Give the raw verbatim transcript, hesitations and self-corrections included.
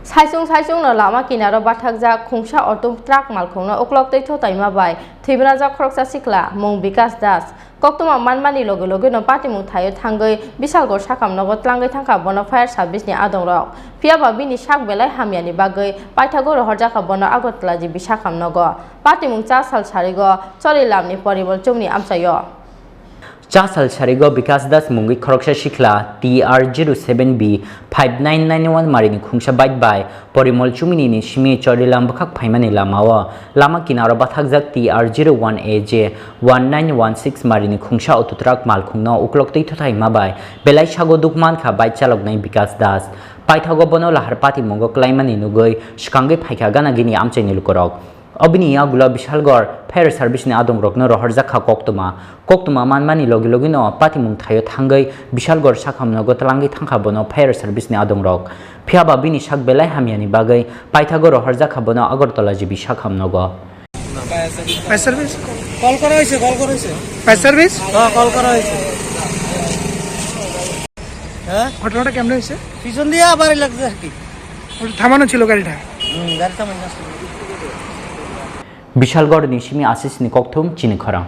Saichung saichung no lama kinaro bathakjak khungsa auto truck malkhungno uklok twi thotaima bai thwibrajak khoroksa sikla mung Bikas Das. Koktwma manmani loge loge no patimung thaio thangwi Bishalgarh sakham nogo tlangwi thangkha bono fire service ni adongrok. Phiyaba bini sak belai hamyani bagwi paithago rohorjakha bono Agartala G B sakham nogo. Patimung cha sal sarigo Chorilamni Porimol Chumni amchaio. Cha sal sarigo Bikas Das mungwi khoroksa sikla T R zero seven B five nine nine one marini khungsa bike bai Porimol Chumni ni simi Chorilam bwkhak phaimani lamao lama kinaro bathakjak T R zero one A J one nine one six marini khungsa auto truck malkhungno uklok twi thotaima bai belai sago duk mankha bike chaloknai Bikas Das. Paithago bono lahar patimungo klaimani nugwi swkangwi phaikha gana gini amchaini lukurok. Obini yagulo Bishalgarh fire service ni adongrokno rohorjakha koktwma. Koktwma manmani logi logino patimung thaio thangwi Bishalgarh sakham nogo tlangwi thangkha bono fire service ni adongrok. Phiyaba bini sak belai hamyani bagwi paithago rohorjakha bono Agartala G B sakham nogo. Fire service? Call করা হয়েছে, call করা হয়েছে। Fire service? হ্যাঁ, কল করা হয়েছে। হ্যাঁ? ঘটনাটা কেমনে হয়েছে? পিছন দিয়ে আবার লাগছে আর কি। ওটা থামানো ছিল গাড়িটা? হুম, গাড়ি থামানো ছিল। Bishalgarh ni simi asisni kokthum chini khorang.